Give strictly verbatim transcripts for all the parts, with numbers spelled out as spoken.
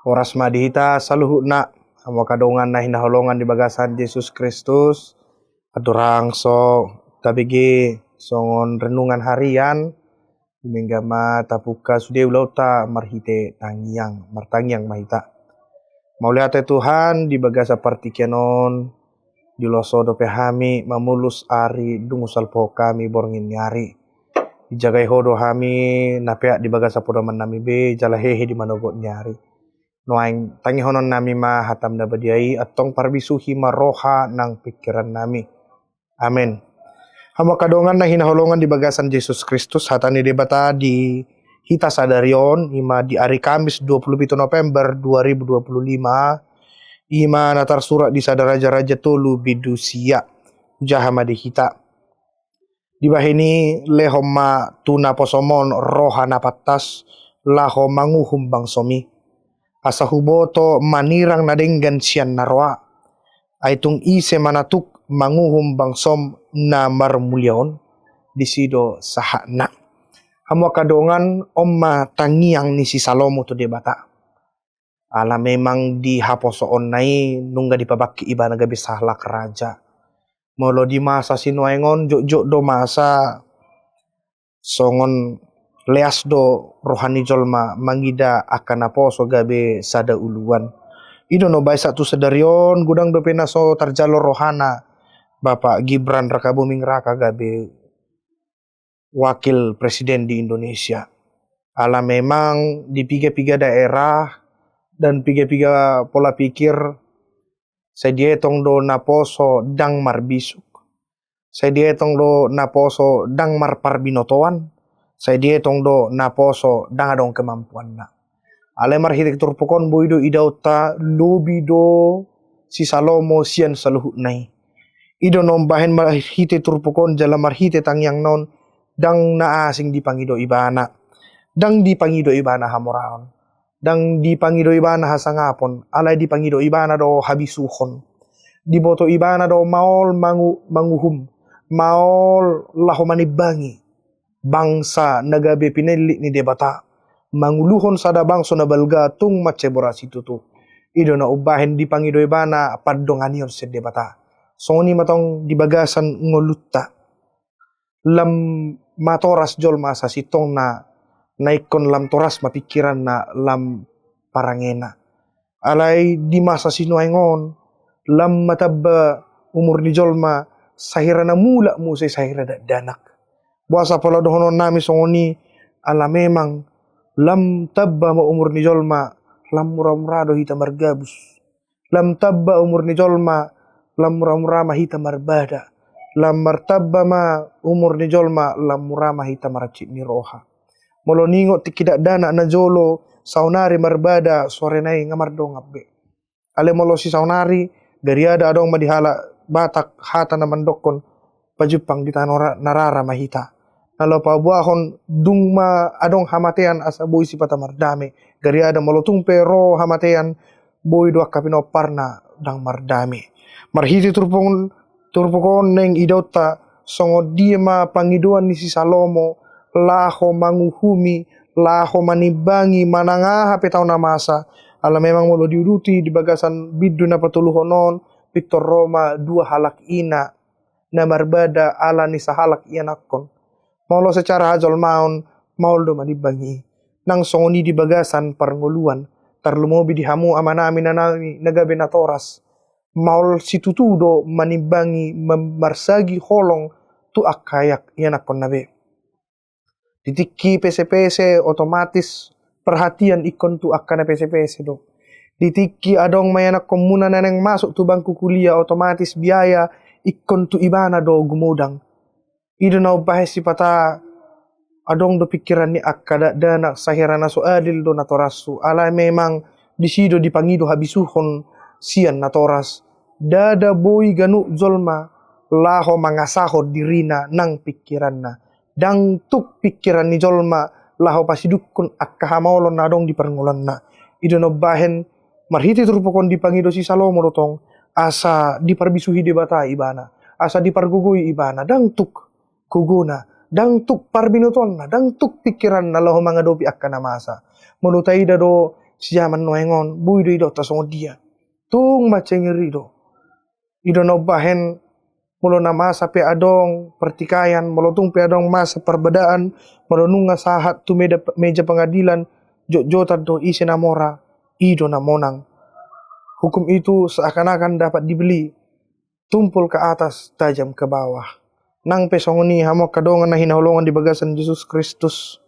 Horas ma di hita saluhutna, hamu angka dongan na hinaholongan di bagasan Jesus Kristus. Andorang so tabege songon renungan harian, dumenggan ma tapungka sude ulaonta marhite tangiang, martangiang ma hita. Mauliate Tuhan, di bagasan partingkian on, di ulos Ho dope hami mamolus ari, dung salpu hami borngin ni ari. Dijagai Ho do hami na peak di bagasan podoman nami be, jala hehe di manogot ni ari. Nuaeng tangihonon nami ma hataM na badia i, antong parbisuhi ma roha nang pingkiran nami. Amen. Hamu angka dongan na hinaholongan di bagasan Jesus Kristus, hata ni Debata di hita sadari on, i ma di ari Kamis dua puluh pitu November dua ribu dua puluh lima, i ma na tarsurat di sada Raja-raja tolu bindu sia. Hujaha ma di hita. Dibahen i lehon ma tu naposoM on roha na pantas laho manguhum bangsoMi. Asa huboto manirang na denggan sian na roa. Ai tung ise ma na tuk manguhum bangsoM na marmulia on, disi do sahatna. Hamu angka dongan, on ma tangiang ni si Salomo tu Debata. Ala memang di haposoonna i nunga dipabangkit ibana gabe sahalak raja. Molo di masa sinuaeng on, jotjot do masa songon leas do roha ni jolma mangida angka naposo gabe sada uluan. I do na umbahen sahat tu sadari on, godang dope na so tarjalo rohana Bapak Gibran Rakabuming Raka gabe wakil presiden di Indonesia. Ala memang di piga-piga daerah dan piga-piga pola pikir, sai dietong do naposo ndang marbisuk, sai dietong do naposo ndang marparbinotoan, sai dietong do naposo ndang adong kemampuanna. Alai marhite turpuk on boi do idaonta lobi do si Salomo sian saluhutna i. I do na umbahen marhite turpuk on jala marhite tangiangna on, ndang na asing dipangido ibana. Ndang dipangido ibana hamoraon. Ndang dipangido ibana hasangapon, alai dipangido ibana do habisuhon. Diboto ibana do maol mangu-, manguhum, maol laho manimbangi bangsa na gabe pinillit ni Debata, manguluhon sada bangso na balga tung mansai boras situtu. I do na umbahen dipangido ibana pandonganion sian Debata. Songon i ma tong di bagasan ngolunta. Lam matoras jolma asa sintongna, na ingkon lam toras ma pingkiranna, lam parangena. Alai di masa sinuaeng on, lam matamba umur ni jolma, sahira na mulak muse sahira dakdanak. Boasa pola dohonon nami songon i? Ala memang lam tamba ma umur ni jolma, lam mura-mura do hita margabus. Lam tamba umur ni jolma, lam mura-mura ma hita marbada. Lam martamba ma umur ni jolma, lam mura ma hita maracit ni roha. Molo niingot tingki dakdanak na jolo, saonari marbada, sorena i nga mardongan be. Alai molo sisaonari, gariada adong ma di halak Batak hata na mandokkon, pajumpang di tano ra-, na rara ma hita. Na laho paboahon, dung ma adong hamatean asa boi sipata mardame. Gariada molo tung pe ro hamatean, boi do angka pinomparna ndang mardame. Marhite turpuk on, turpuk on naeng idaonta, songon dia ma pangidoan ni si Salomo, laho manguhumi, laho manimbangi, manang aha pe tao na masa. Ala memang molo diuduti di bagasan bindu na patoluhon on, pintor ro ma dua halak ina na marbada ala ni sahalak ianakkon. Molo secara hajolmaon, maol do manimbangi i. Nang songon i di bagasan parngoluan, tarlumobi di hamu amanami, inanami, na gabe natoras. Maol situtu do manimbangi, mem-, marsagi holong tu angka iak-, ianakkonna be. Di tingki pese-pese, otomatis perhatian ingkon tu angka na pese-pese do. Di tingki adong ma ianakkonmuna na naeng masuk tu bangku kuliah, otomatis biaya ingkon tu ibana do gumodang. I do na umbahen sipata adong do pingkiran ni angka dakdanak, sahira na so adil do natorashu. Alai memang disi do dipangido habisuhon sian natoras. Ndada boi ganup jolma laho mangasahon dirina nang pingkiranna. Ndang tuk pingkiran ni jolma laho pasidungkon angka hamaolon na adong di parngoluanna. I do na umbahen marhite turpuk on dipangido si Salomo do tong, asa diparbisuhi Debata ibana, asa dipargogoi ibana, ndang tuk gogona, ndang tuk parbinotoanna, ndang tuk pingkiranna laho mangadopi angka na masa. Molo taida do sijaman nuaeng on, boi do idaonta songon dia. Tung mansai ngeri do. I do na umbahen, molo na masa pe adong pertikaian, molo tung pe adong masa perbedaan, molo nunga sahat tu meja, meja pengadilan, jotjotan do ise na mora, i do na monang. Hukum itu seakan-akan dapat dibeli, tumpul ke atas, tajam ke bawah. Nang pe songon i hamu angka dongan na hinaholongan di bagasan Jesus Kristus.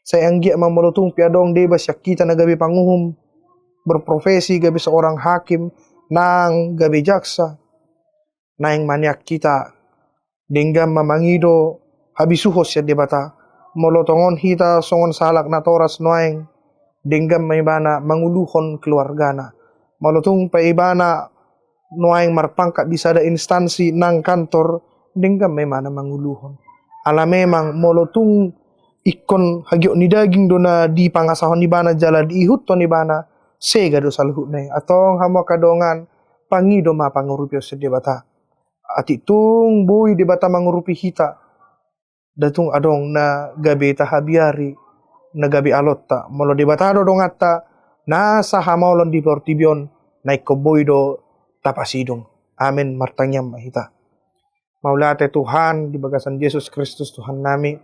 Sai anggiat ma molo tung pe adong deba sian hita na gabe panguhum, berprofesi gabe seorang hakim, nang gabe jaksa. Naeng ma nian hita, denggan ma mangido habisuhon sian Debata. Molo tongon hita songon sahalak natoras nuaeng, denggan ma ibana manguluhon keluargana. Molo tung pe ibana nuaeng marpangkat di sada instansi nang kantor, denggan ma ibana manguluhon. Ala memang molo tung ingkon hagiot ni daging do na dipangasahon ibana jala diihuthon ibana, sega do saluhutna i. Antong hamu angka dongan, pangido ma pangurupion sian Debata. Atik tung boi Debata mangurupi hita, nda tung adong na gabe tahabiari, na gabe alonta. Molo Debata do donganta, nasa hamaolon di portibi on, na ingkon boi do tapasidung. Amen. Martangiang ma hita. Mauliate Tuhan, di bagasan Jesus Kristus Tuhan nami.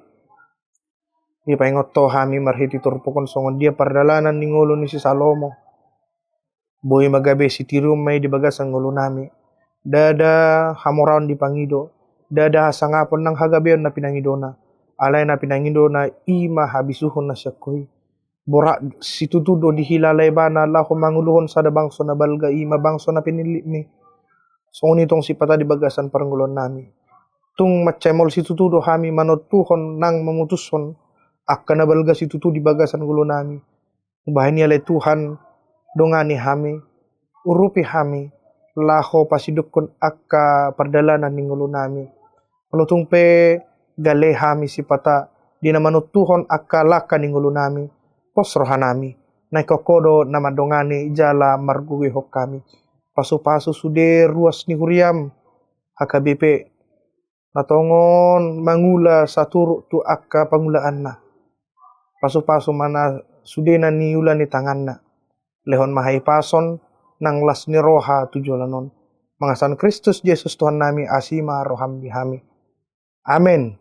Dipaingot Ho hami marhite turpuk on songon dia pardalanan ni ngolu ni si Salomo. Boi ma gabe sitiruon ma i di bagasan ngolu nami. Ndada hamoraon dipangido, ndada hasangapon nang hagabeon na pinangidona. Alai na pinangidona i ma habisuhon na sian Ho i. Borat situtu do dihilala ibana laho manguluhon sada bangso na balga, i ma bangso na pinillitmi. Songon i tong sipata di bagasan parngoluon nami. Tung mansai maol situtu do hami manontuhon nang mamutushon angka na balga situtu di bagasan ngolu nami. Umbahen i ale Tuhan, dongani hami, urupi hami, laho pasidungkon angka pardalanan ni ngolu nami. Molo tung pe gale hami sipata di na manontuhon angka langka ni ngolu nami, pos roha nami, naeng Ho do na mandongani jala margogoihon hami. Pasupasu sude ruas ni huriam, H K B P, na tongon mangula saturut tu angka pangulaanna. Pasupasu ma na sude na niula ni tanganna. Lehon ma hahipason nang las ni roha tu joloan on. Mangasan Kristus Jesus Tuhan nami, asi ma roham di hami. Amen.